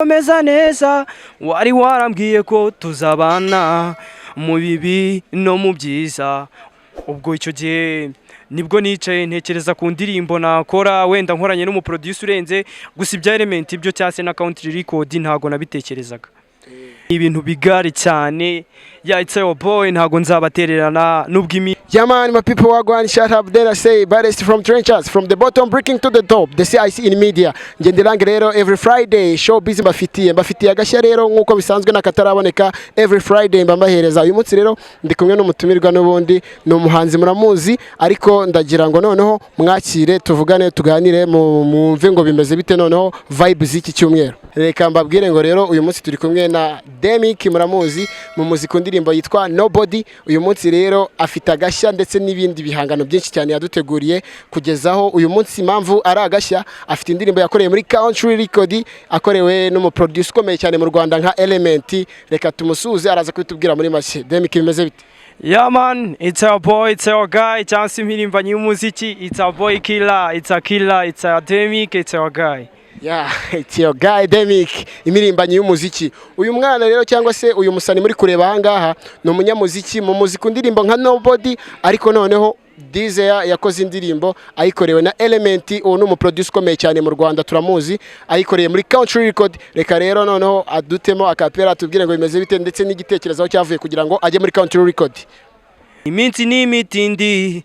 Komeza neza, wari warambwiye ko tuzabana mu bibi no mu byiza. Ubwo icyo gihe nibwo nicaye ntekereza ku ndirimbo nakora, wenda nkoranye n'umuproducer urenze. Gusa ibya Element byo, cyangwa se na Country Record, ntago nabitekerezaga. Ibintu bigari cyane. Yeah, it's your boy, ntago nzabatererana nubwo imi Yeah man, my people, wagwan, shut up there. I say baddest from trenches, from the bottom breaking to the top, the CIC in media. Ngenderange rero every Friday showbiz mbafitiye agashya rero nkuko bisanzwe nakataraboneka. Every Friday mba mbahereza. Uyu munsi rero ndi kumwe n'umutumirwa, n'ubundi ni umuhanzi muramuzi, ariko ndagira ngo noneho mwakire, tuvugane, tuganire, mwumve ngo bimeze bite noneho vibe z'iki cyumweru. Reka mbabwire ngo rero uyu munsi turi kumwe na Demic, muramuzi mu muziki ku ndirimbo yitwa Nobody. Uyu munsi rero afite agashya ndetse n'ibindi bihangano byinshi cyane yaduteguriye kugezaho uyu munsi. Impamvu ari agashya, afite indirimbo yakoreye muri Country Record, akorewe n'umuproducer ukomeye cyane mu Rwanda nka Element. Reka tumusuhuze, araza kubitubwira muri make. Demic, bimeze bite? Yeah man, it's our boy, it's our guy, cyangwa se impirimbanyi y'umuziki, it's our boy killer, it's a killer, it's a Demic, it's our guy. Yeah, it's your guy Demic, imirimbanyi y'umuziki. Uyu mwana rero, cyangwa se uyu musani muri kureba aha ngaha, ni umunyamuziki mu muziki, indirimbo nka Nobody, ariko noneho Dizea yakoze indirimbo ayikorewe na Element. Uwo ni umuproducer ukomeye cyane mu Rwanda, turamuzi, ayikoreye muri Country Record. Reka rero noneho adutemo akapera, atubwire ngo bimeze bite ndetse n'igitekerezo aho cyavuye kugira ngo ajye muri Country Record. Iminsi ni imitindi.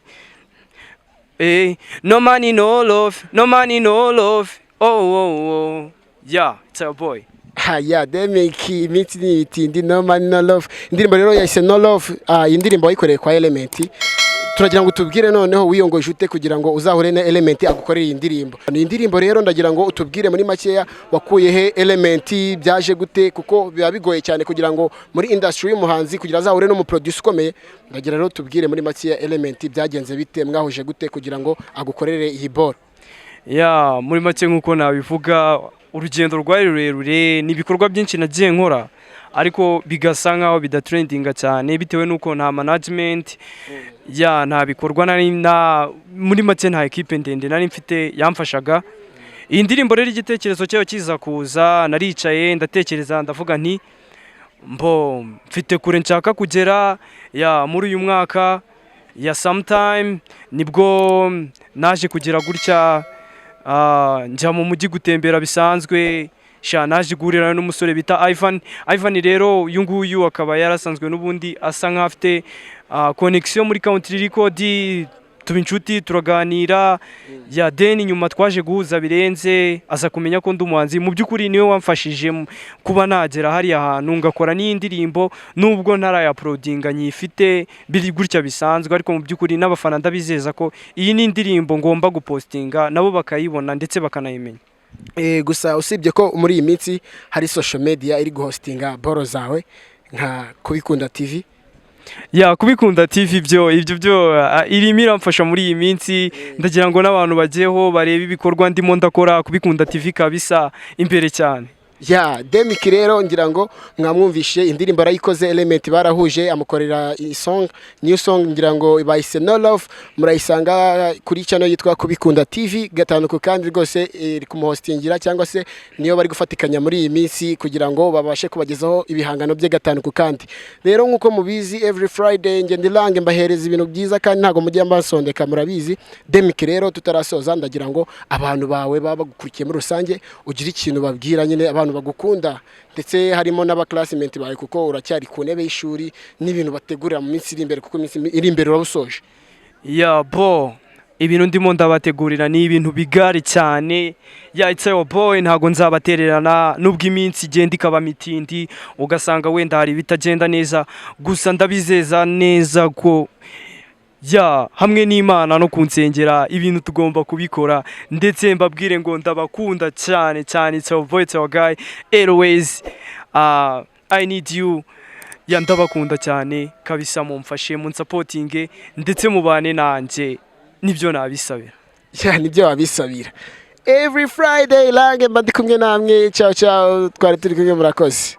Eh, no money no love, no money no love. Oh. Yeah, it's our boy. Haya Demic, iminsi ni ibitindi, no money no love. Indirimbo rero yahise No Love. Iyi ndirimbo wayikoreye kwa Element. Turagira ngo utubwire noneho wiyongoje ute kugira ngo uzahure na Element agukorere iyi ndirimbo. Ni indirimbo rero ndagira ngo utubwire muri makeya, wakuye he Element, byaje gute? Kuko biba bigoye cyane kugira ngo muri industry y'umuhanzi kugira azahure n'umuproducer ukomeye. Ndagira rero tubwire muri makeya, Element byagenze bite, mwahuje gute kugira ngo agukorere iyi ball? Yeah, muri make nk'uko nabivuga, urugendo rwari rurerure. Ni ibikorwa byinshi nagiye nkora ariko bigasa nkaho bidatrendinga cyane, bitewe n'uko nta management ya nta bikorwa nari na muri make nta equipe ndende nari mfite yamfashaga. Iyi ndirimbo rero, igitekerezo cyayo kiza kuza, naricaye ndatekereza, ndavuga nti mbo mfite kure nshaka kugera ya muri uyu mwaka ya sometime. Nibwo naje kugira gutya, njya mu mujyi gutembera bisanzwe. Sha, naje guhurira n'umusore bita Ivan. Ivan rero uyu nguyu akaba yarasanzwe n'ubundi asa nkaho afite connection muri Country Record. Tuba inshuti, turaganira. Yeah, then nyuma twaje guhuza birenze, aza kumenya ko ndi umuhanzi. Mu by'ukuri niwe wamfashije kuba nagera hariya hantu ngakora n'iyi ndirimbo, nubwo ntarayauploadinga, nyifite biri gutya bisanzwe. Ariko mu by'ukuri n'abafana ndabizeza ko iyi ni indirimbo ngomba gupostinga nabo bakayibona ndetse bakanayimenya. Gusa usibye ko muri iyi minsi hari social media iri guhostinga boro zawe nka Kubikunda TV. Yeah, Kubikunda TV byo, ibyo byo irimo iramfasha muri iyi minsi. Ndagira ngo n'abantu bagiyeho barebe ibikorwa ndimo ndakora. Kubikunda TV kabisa, imbere cyane. Yeah, Demic rero ngira ngo mwamwumvishe, indirimbo arayikoze, Element barahuje amukorera iyi song, new song, ngira ngo bayise No Love. Murayisanga kuri channel yitwa Kubikunda TV gatanu ku kandi. Rwose iri kumuhostingira, cyangwa se niyo bari gufatikanya muri iyi minsi kugira ngo babashe kubagezaho ibihangano bye gatanu ku kandi. Rero nk'uko mubizi, every Friday nge ndilange mbahereza ibintu byiza kandi ntabwo mujya mbasondeka, murabizi. Demic rero, tutarasoza, ndagira ngo abantu bawe baba bagukurikiye muri rusange ugire ikintu babwira nyine, abantu bagukunda, ndetse harimo n'abaclassmate bawe, kuko uracyari ku ntebe y'ishuri, n'ibintu bategurira mu minsi iri imbere, kuko iminsi iri imbere urabusoje. Yeah bo, ibintu ndimo ndabategurira ni ibintu bigari cyane. Yeah, it's your boy, ntago nzabatererana nubwo iminsi igenda ikaba mitindi, ugasanga wenda hari ibitagenda neza. Gusa ndabizeza neza ko ya hamwe n'Imana no kunsengera ibintu tugomba kubikora. Ndetse mbabwire ngo ndabakunda cyane cyane. It's your boy, it's your guy always. I need you. Yeah, ndabakunda cyane kabisa. Mumfashe, munsupportinge, ndetse mubane nanjye, nibyo nabisabira. Yeah, nibyo wabisabira. Every Friday lange mba ndi kumwe namwe. Ciao ciao, twari turi kumwe, murakoze.